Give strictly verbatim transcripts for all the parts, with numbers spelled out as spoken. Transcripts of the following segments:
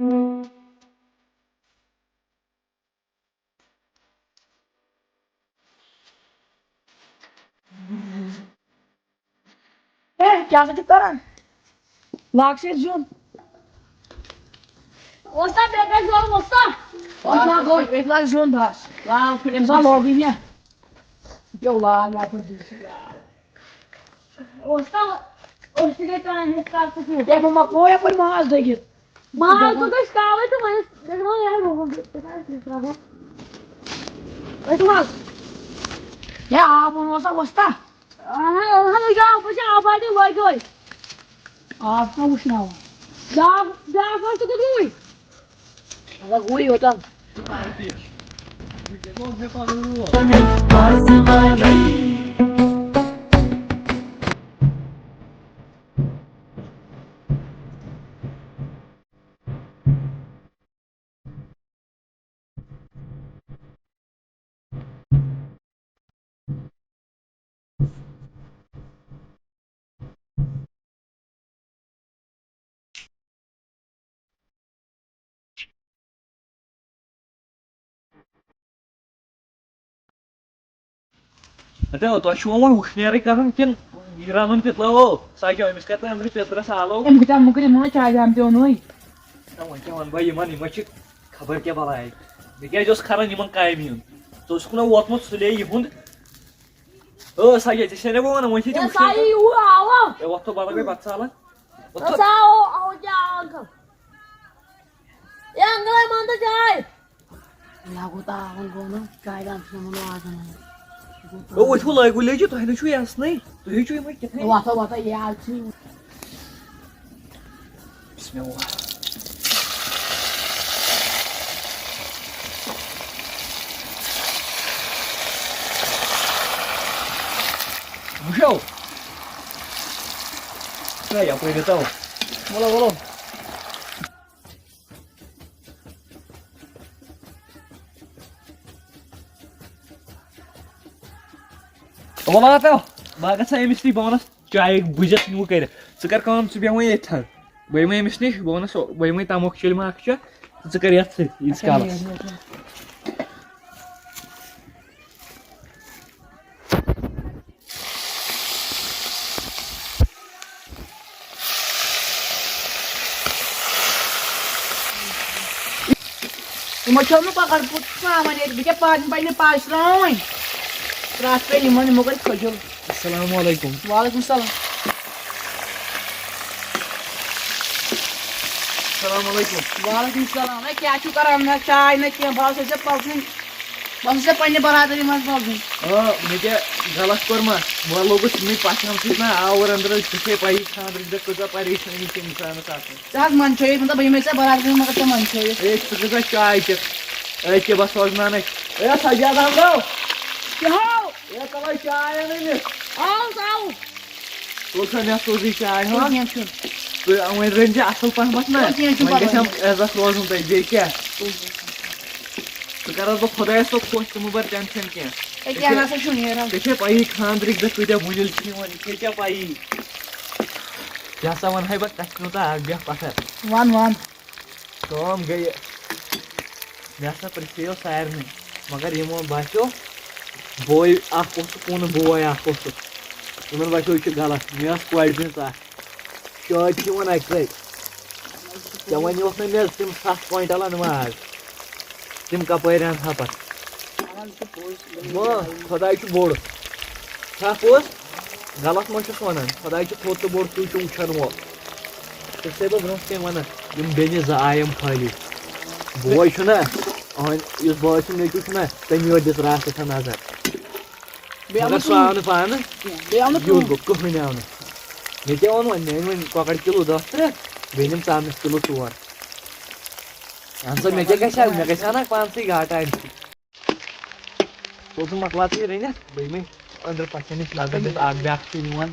ہے، کیٛاہ سا چھُکھ کران؟ لاگ سا ییٚتہِ زیُن۔ وۄستا، بیٚیہِ کَتہِ زالو وۄستا؟ وۄستا، گوٚو، ییٚتہِ لاگ زیُن بَس۔ لاو پھٕٹِم أمۍ سا سا۔ لوگُے مےٚ۔ پیوٚو لاگ، لاگ پھٕٹِم۔ وۄستا، أسۍ تہِ گٔے کامہِ ہٕنٛز کَتھ تہٕ کیٛاہ؟ ہے، بہٕ مۄکلوو یَپٲرۍ ماز دٔگِتھ۔ ماز تہٕ گژھِ کالے تہٕ وۄنۍ ٲسۍ دَپان یَتھ روٗم تہِ، تَتہِ آسہِ ترٛاوُن۔ أسۍ ما؟ ہے، آب اوٚن وۄستا، وۄستا۔ اہن، اہن، یہِ چھُ آب، یہِ چھُ آب باٹہِ لٲگِتھ۔ آب چھُنہ وٕشناوان۔ بیٛاکھ، بیٛاکھ ما چھُ گوٚمُت؟ مطلب، ہُے یوتام۔ ہتو، تۄہہِ چھُوا وۄنۍ وٕشنیرٕے کرُن کِنہٕ یہِ رنُن پِتلٲوو؟ سۄ چھِ أمِس کتہِ أنٛدرٕ پِترس آلو؟ أمۍ کۭتیٛاہ مُکرِ مٲنۍ چاے دام تہِ اوٚنُے۔ نہ، وۄنۍ کیٛاہ وَنہٕ بہٕ یِمن، یِمن چھِ خبر کیٛاہ بلاے۔ مےٚ کیٛازِ اوس خران یِمن کامہِ یُن؟ ژٕ اوسُکھ نہ ووتمُت سُلے یِہُنٛد۔ او ساجد، ژےٚ چھےٚ نہ بہٕ وَنان، وۄنۍ چھِ تِم ہے، وٕچھان۔ ساجد، یہِ ہُہ آو۔ ہے، وۄتھ تھو، بَلَے بَتہٕ سالَن۔ وۄتھ تھو۔ سا آو، آو کیٛاہ آو انکل؟ اے انکل، ہے، مان تہٕ چاے۔ لاگو تاوَن گوٚو نہ، چاے دام چھُنہٕ یِمَن واتان۔ او، وٕچھ، ہُہ لٲگِو لیجہِ، تۄہہِ نہ چھُو یَسنٕے۔ تُہۍ چھُو یِمَے کِتھَے۔ وۄتھو، وۄتھو، یہِ آز چھِ۔ بسم اللہ۔ وٕچھو۔ ہے، یَپٲرۍ یوٗتاہ۔ وَلو، وَلو۔ وَلہٕ ہا تَو، بہٕ ہا گژھٕ ہا أمِس نِش، بہٕ وَنَس چایہِ بٕجَس نیوٗ کٔرِتھ۔ ژٕ کَر کٲم، ژٕ بیٚہہ وۄنۍ ییٚتھَن۔ بہٕ یِمَے أمِس نِش، بہٕ وَنَس، بہٕ یِمَے تَموکھ چِلمہٕ اَکھ چَکھ، ژٕ کَر یَتھ سۭتۍ ییٖتِس کالَس۔ یِمو چھوٚل نہٕ کۄکَر پوٗت ترٛاوان ییٚتہِ، بہٕ کیٛاہ پَنٕنۍ پَنٕنہِ پَش ترٛاوان وۄنۍ؟ ترٛٹھ پیٚیہِ یِمَن، یِمو کَرِ کھٔجُل۔ السلام علیکم۔ وعلیکم السلام۔ السلام علیکم۔ وعلیکم السلام۔ ہے، کیٛاہ چھُو کَران؟ نہ چاے نہ کینٛہہ، بہٕ حظ چھُسے پَلزٕنۍ۔ بہٕ اوسُس ژےٚ پننہِ برادٔری منٛز بوزُن۔ آ، مےٚ کیٛاہ غلط کوٚر ما؟ بہٕ لوٚگُس یِمنٕے پَژھٮ۪ن سۭتۍ نا آوُر أنٛدرٕ، ژےٚ چھے پَیی خانٛدرٕکۍ دۄہ کۭژاہ پریشٲنی چھِ اِنسانَس آسان۔ ژٕ حظ منٛدچھٲیِتھ، مطلب، بہٕ یِمے ژےٚ برادٔری منٛز، مگر ژےٚ منٛدچھٲیِتھ۔ اے، ژٕ کۭژاہ چاے چٮ۪کھ؟ أکہِ بہٕ سوزناونَے۔ اے، سجاد احمدو! کیٛاہ ہو؟ اے، تَلے چاے اَن أمِس۔ آوُس، آوُس۔ تُل سا، مےٚ سوزٕے چاے، ہا؟ تُل، کینٛہہ چھُنہٕ۔ تہٕ وۄنۍ رٔنۍ زِ اَصٕل پَہمَتھ نا۔ تُل، کینٛہہ چھُنہٕ وۄنۍ گژھِ پَرواے۔ ہم عزت روزُن تۄہہِ، بیٚیہِ کیٛاہ؟ تُل، تُل۔ ژٕ کَرَس بہٕ خۄدایَس تۄہہِ خۄش، ژٕ مہٕ بَر ٹٮ۪نشَن کینٛہہ۔ ہے، کینٛہہ نہ سا چھُنہٕ نیران۔ ژےٚ چھےٚ پَیی خانٛدرٕکۍ دۄہ کۭتیٛاہ مُنِل چھِ یِوان، ژےٚ چھےٚ پَیی؟ یہِ ہسا وَنہٕ ہَے بہٕ کَتھِ نہٕ تہٕ اَکھ بیٚہہ پَتھَر۔ وَن، وَن۔ کٲم گٔیہِ، مےٚ ہسا پرٛژھیو سارنٕے، مگر یِمو باسیو بوے اَکھ اوسُکھ کُنہٕ بوے اَکھ اوسُکھ۔ یِمَن باسیو یہِ چھُ غلط، مےٚ ٲس کورِ بیٚنہِ اَکھ۔ شٲدۍ چھِ یِوان اَکہِ لَٹہِ۔ ژےٚ وَنیوتھ نہٕ مےٚ تِم سَتھ کویِنٹَل اَنہٕ ماز۔ تِم کَپٲرۍ اَنہٕ ہا پَتہٕ؟ وۄنۍ خۄداے چھُ بوٚڑ۔ چھا پوٚز؟ غلط ما چھُس وَنان؟ خۄداے چھُ تھوٚد تہٕ بوٚڑ، سُے چھُ وٕچھان وول۔ ژےٚ چھُسَے بہٕ برٛونٛہہ کَنہِ وَنان، یِم بیٚنہِ زٕ آیَم خٲلی۔ بوے چھُنہ، أہٕنٛدۍ یُس بٲے سُنٛد نیٚچوٗ چھُنہ، تٔمی یوت دِژ راتھ اَتھ نظر۔ بیٚیہِ آو مگر نہٕ سُہ آو کٕہٕنۍ۔ نہٕ پانہٕ۔ کینٛہہ۔ بیٚیہِ آو نہٕ یُتھ کٕہٕنۍ۔ گوٚو، کٕہٕنۍ آو نہٕ۔ مےٚ تہِ اوٚن وۄنۍ، مےٚ أنۍ وۄنۍ کۄکَر کِلوٗ دَہ ترٛہ، بیٚیہِ أنِم ژامنٮ۪س کِلوٗ ژور۔ اَہَن سا، مےٚ کیٛاہ گژھِ ہا؟ مےٚ گژھِ ہا نہ پانسٕے گاٹہٕ اَمہِ سۭتۍ۔ ژٕ اوسُکھ مۄکلاوتھٕے رٔنِتھ، بہٕ یِمَے أنٛدرٕ پَژھٮ۪ن نِش نظر دِتھ، اَکھ بیٛاکھ چھُ یِوان۔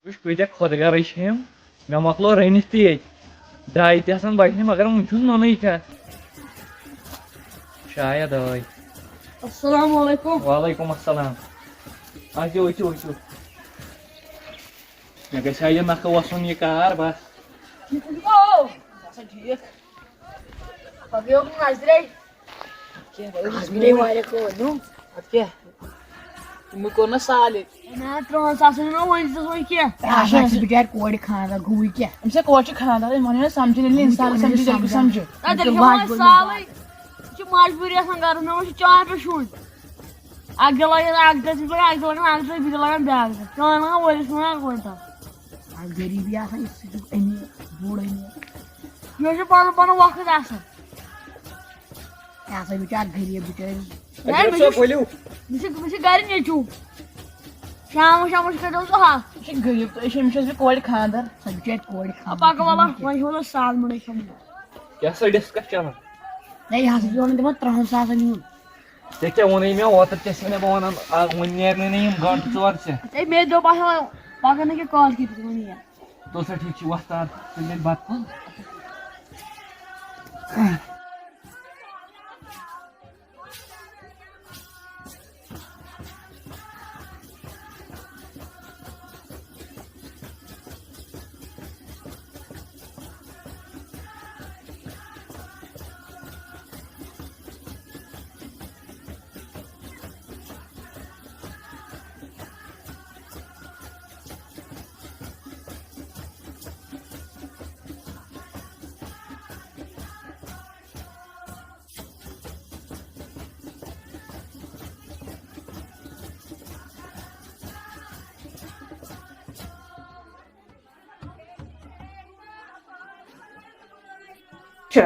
وٕچھ، کۭتیٛاہ خۄد غرض چھِ یِم۔ مےٚ مۄکلو رٔنِتھ تہِ ییٚتہِ۔ ڈاے تہِ آسان بچنہِ، مگر وُنہِ چھُنہٕ نوٚنُے کانٛہہ۔ شاید آے۔ السلام علیکم۔ وعلیکم السلام۔ أژِو، أژِو، أژِو۔ مےٚ گژھِ ہا یہِ نکھٕ وَسُن یہِ کار، بس۔ او، یہِ چھا ٹھیٖک؟ پَتہٕ گٔیو نظرے۔ کینٛہہ، بہٕ آز گٔے واریاہ کٲم، نو۔ اَدٕ کیٛاہ؟ تِمو کوٚر نہ سالے۔ ہے نہ، ترٛہَن ساسَن نہ وۄنۍ دِژٕس وۄنۍ کینٛہہ۔ اَسہِ چھِ بِچارِ کورِ خانٛدر، گوٚوٕے کیٛاہ؟ أمِس ہے کورِ چھِ خانٛدر، أمۍ وَنیو نہ سَمجھِ نہٕ، اِنسان سَمجھِ، تیٚلہِ کُس سَمجھِ؟ نہ، تیٚلہِ چھِ وۄنۍ سالٕے۔ یہِ چھِ مجبوٗری آسان گَرَس منٛز، وۄنۍ چھِ چاے پٮ۪ٹھ شُن۔ اَکھ گِلاس، اَکھ دۄہ چھِ لَگان، اَکھ دۄہ لَگان، اَکھ دۄہ بیٚیہِ لَگان بیٛاکھ دۄہ۔ چاے لَگان ؤرِیَس منٛز اَکھ گٲنٛٹہٕ۔ اَکھ غریٖبی آسان، یہِ چھُ أمیٖر، بوٚڑ أمیٖر۔ یہِ چھُ پَنُن پَنُن وقت آسان۔ یہِ ہسا بِچار غریٖب بِچٲرۍ۔ ہے، مےٚ چھُ، ؤلِو۔ مےٚ چھُ، مےٚ چھُ گرِ نیٚچوٗ۔ شامَس، شامَس کٔرۍزیو سُہ حل۔ یہِ چھِ غریٖب تہٕ أسۍ، أمِس چھِ اَسہِ کورِ خانٛدر۔ سۄ بِچٲرۍ کورِ خانٛدر۔ پَکھ وَلہٕ، وۄنۍ چھُ وَلہٕ سال مُنڈٕے کھیوٚمُت۔ کیٛاہ سا ڈِسکَس چلان؟ ہے، یہِ ہسا چھُ وَنان تِمَن ترٛہَن ساسَن ہیوٚن۔ ژےٚ کیٛاہ ووٚنُے مےٚ اوترٕ؟ ژےٚ چھِ مےٚ بہٕ وَنان، آ، وۄنۍ نیرنٕے نہٕ یِم گٲنٛٹہٕ ژور ژےٚ۔ ہے، مےٚ دوٚپ اَتھ وۄنۍ پَگاہ نہٕ کینٛہہ، کالہٕ کیٚنٛہہ، تُلِو وۄنۍ یہِ۔ تُل سا، ٹھیٖک چھُ، وۄستاد، ژٕ نِکھ بَتہٕ پھوٚل۔ چھا؟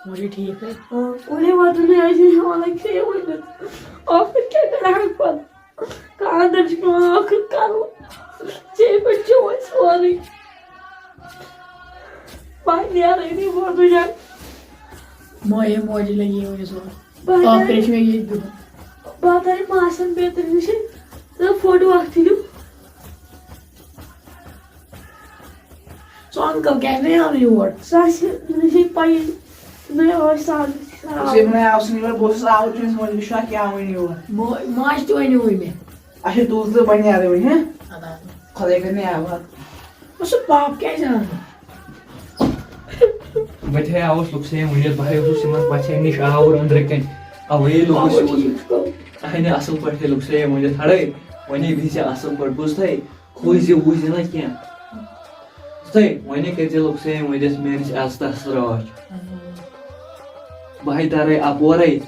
وۄنۍ چھُ ٹھیٖک ہے۔ اورے واتُن ہے، اَسہِ چھِ ہٮ۪وان لَگہِ ہے ؤنِتھ۔ ٲخٕر کیٛاہ کَرٕ ہا پَتہٕ؟ خانٛدر چھُ پٮ۪وان ٲخٕر کَرُن۔ ژےٚ پٮ۪ٹھ چھُ وۄنۍ سورُے۔ بہٕ نیرَے نہٕ یور دُنیا۔ ماے موجی لگی وۄنۍ سۄ۔ بہٕ ہا ٲخرَس چھُ مےٚ ییٚتہِ بِہُن۔ بہٕ ہا ترٕ ماسَن بیترِ نِش تہٕ فوٹو اَکھ تُلِو۔ سُہ انکل کیٛازِ نہٕ آو نہٕ یور؟ سُہ آسہِ، مےٚ چھے پَیی، مےٚ اوس سہلٕے۔ ژےٚ وَنے آو سُہ نہٕ یور، بہٕ اوسُس آوُر، تٔمِس ووٚن، یہِ چھُ اَتھ کیٛاہ وَنہِ یور؟ مو-، ماجہِ تہِ وَنیووُے مےٚ۔ اچھا، تُل تہٕ وۄنۍ نیرَے وۄنۍ، ہہ؟ اَدٕ ہا۔ خۄداے کَرِ مےٚ آباد۔ وۄنۍ سُہ پاپہٕ کیٛازِ اَنان؟ بہٕ تہِ ہے آوُس لُکسٕے ؤنِتھ، بہٕ ہے اوسُس یِمَن پَژھٮ۪ن نِش آوُر أنٛدرٕ کَنۍ۔ اَوَے لوٚگُس اَوَے یور۔ ٹھیٖک گوٚو۔ اَہَنہِ اَصٕل پٲٹھۍ ہے لُکسٕے ؤنِتھ، ہَڑے، وۄنۍ ہے بِہزِ اَصٕل پٲٹھۍ، بوٗزتھٕے؟ کھوٗژِ ووٗزِ نہ کینٛہہ۔ تُہۍ وۄنۍ کٔرۍ زِ لُکسٕے ؤنِتھ میٲنِس عزتس رٲچھ۔ بہٕ ہے ترے اپورے،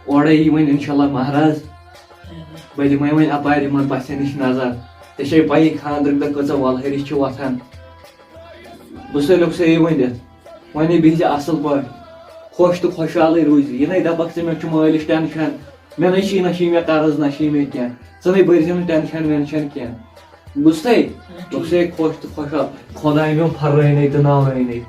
اورے یی وۄنۍ انشاءاللہ مہراز۔ بہٕ دِمے وۄنۍ اپارِ یِمن پژھٮ۪ن نِش نظر۔ ژےٚ چھے پَیی خانٛدرٕکۍ دۄہ کۭژاہ وۄلہٕرِش چھِ وۄتھان۔ بہٕ چھُسے لُکسٕے ؤنِتھ۔ وۄنۍ ہے بِہزِ اصل پٲٹھۍ، خۄش تہٕ خۄشحالٕے روٗزِ۔ یہِ نے دپکھ ژٕ مےٚ چھُ مٲلِس ٹینشن۔ مےٚ نَے چھی، نہ چھی مےٚ قرض، نہ چھی مےٚ کینٛہہ۔ ژٕ نَے بٔرزِ نہٕ ٹینشن وینشن کینٛہہ۔ بوٗزتھٕے؟ ژٕ چھُکھ سے خۄش تہٕ خۄشحال۔ خۄداے میون پھرٲینے تہٕ ناورٲینے۔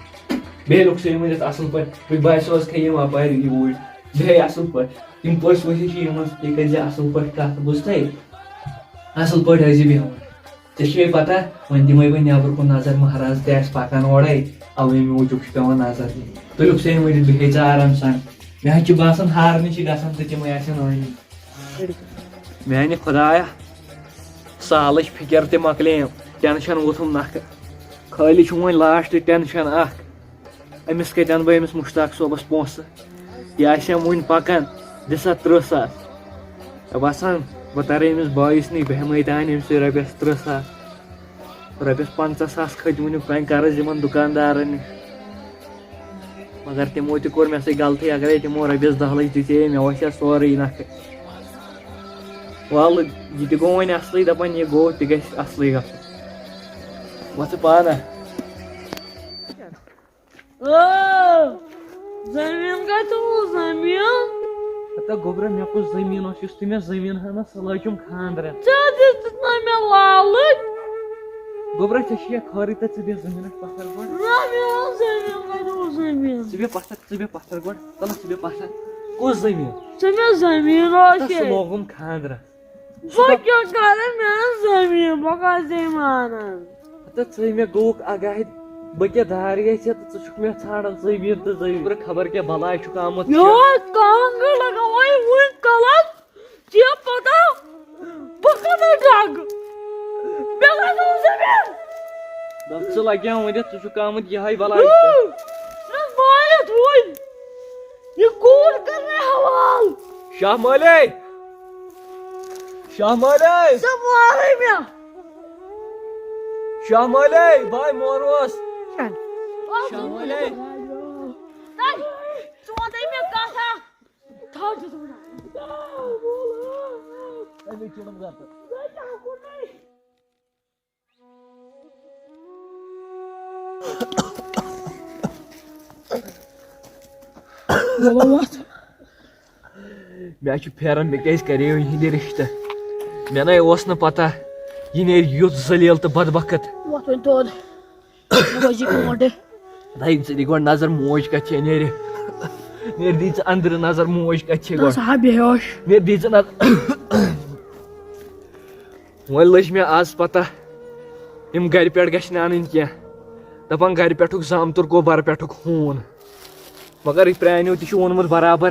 بیٚیہِ لوٚگ سے ؤنِتھ اَصٕل پٲٹھۍ۔ بہٕ باسیوس کھے یِم اَپارِ یوٗرۍ۔ بیٚیہِ اَصٕل پٲٹھۍ۔ یِم پٔژھۍ ؤژھۍ چھِ یِمَن، تُہۍ کٔرۍزِ اَصٕل پٲٹھۍ کَتھ۔ بوٗزتھٕے؟ اَصٕل پٲٹھۍ ٲسۍ زِ بیٚہوان۔ ژےٚ چھے پتہ، وۄنۍ دِمے بہٕ نٮ۪برٕ کُن نظر، مہراز تہِ آسہِ پکان اورے، اوے موٗجوٗب چھُ پٮ۪وان نظر دِنۍ۔ تُلِکھ سے ؤنِتھ، بِہِو ژٕ آرام سان۔ مےٚ حظ چھُ باسان، ہارنہِ چھِ گژھان تہٕ تِمے آسن ٲنمٕتۍ۔ میانہِ خدایا، سالٕچ فِکر تہِ مۄکلییَم، ٹینشن ووٚتھُم نکھٕ۔ خٲلی چھُم وۄنۍ لاسٹ ٹینشن اکھ، أمِس کَتہِ اَنہٕ بہٕ أمِس مُشتاق صٲبَس پونٛسہٕ؟ یہِ آسہِ ہا وُنہِ پَکان، دِ سا تٕرٛہ ساس۔ مےٚ باسان، بہٕ تَرٕ أمِس بٲیِس نِش، بہٕ ہٮ۪مہٕ أتۍ اَنہِ أمِس سۭتۍ رۄپیَس تٕرٛہ ساس۔ رۄپیَس پنٛژاہ ساس کھٔتۍ وُنیُک تام قرض یِمَن دُکاندارَن نِش۔ مگر تِمو تہِ کوٚر مےٚ سۭتۍ غلطی، اگرے تِمو رۄپیَس دَہ لَچھ دِتے، مےٚ وَسہِ ہا سورُے نَکھٕ۔ وَلہٕ، یہِ تہِ گوٚو وۄنۍ اَصلٕے، دَپان یہِ گوٚو، تہِ گژھِ اَصلٕے گژھُن۔ وۄتھ ژٕ پانہٕ۔ آ، زٔمیٖن کَتہِ اوس زٔمیٖن؟ ہتا گوٚبرا، مےٚ کُس زٔمیٖن اوس، یُس تُہۍ مےٚ زٔمیٖن ہنا، سُہ لٲجِم خانٛدرَس۔ ژےٚ دِژٕتھ نہ مےٚ لالٕچ۔ گوٚبرا، ژےٚ چھِ یا خٲرٕے تہٕ ژٕ بیٚہہ زٔمیٖنَس پَتھر گۄڈٕ۔ نہ، مےٚ اوس زٔمیٖن، کَتہِ اوس زٔمیٖن؟ ژٕ بیٚہہ پَتھر، ژٕ بیٚہہ پَتھر گۄڈٕ۔ تَلہٕ، ژٕ بیٚہہ پَتھر۔ کُس زٔمیٖن؟ ژےٚ مےٚ زٔمیٖن اوس ہتا سُہ ییٚتہِ۔ لوگُم خانٛدرَس۔ بہٕ کیٛاہ کَرٕ، مےٚ زٔمیٖن، بہٕ کَتھ زٔمیٖن اَنہٕ؟ تہٕ ژٕے مےٚ گوٚوُکھ اگاہہِ، بہٕ کیٛاہ دارِ گژھِ تہٕ ژٕ چھُکھ مےٚ ژھانڈان زٔمیٖن تہٕ زٔمیٖن۔ خبر کیٛاہ بلاے چھُکھ آمُت۔ یہے کانٛگٕر لگاوے وُنہِ کلس، ژےٚ پتہ بہٕ کتہِ ڈگ؟ مےٚ لگاو زٔمیٖن۔ دپ ژٕ لگیاو ؤنِتھ، ژٕ چھُکھ آمُت یہے بلاے۔ نہ مٲرِتھ وُنہِ۔ یہ کوٗر کرنے حوال۔ شاہ مٲلے، شاہ مٲلے، ژےٚ مارے مےٚ۔ شاہ مٲلے، بھاے موروس۔ شاہ مٲلے۔ ژٕ وَنتَے مےٚ کَتھ اَکھ۔ تھاو دِتھ وَنان۔ مےٚ چھُ پھیران، مےٚ کیٛازِ کریو یِہِنٛدِ رِشتہٕ؟ مےٚ نَے اوس نہٕ پتہ، یہِ نیرِ یُتھ ذلیل تہٕ بدبخت۔ وۄتھ وۄنۍ توٚد۔ بہٕ گوٚژھ یہِ کونٛڈٕ۔ دَے ژٕ دِ گۄڈٕ نظر، موج کَتہِ چھےٚ؟ نیرِ، نیرِ، دی ژٕ أنٛدرٕ نظر، موج کَتہِ چھےٚ گۄڈٕ؟ ژٕ ہا بے ہوش۔ نیرِ، دی ژٕ نظر۔ وۄنۍ لٔج مےٚ آز پتہ، یِم گرِ پٮ۪ٹھ گژھِ نہٕ اَنٕنۍ کینٛہہ۔ دَپان گرِ پٮ۪ٹھُک زامتُر گوٚو بَرٕ پٮ۪ٹھُک ہوٗن۔ مگر یہِ پرٛانیو تہِ چھُ ووٚنمُت برابر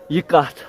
یہِ کَتھ۔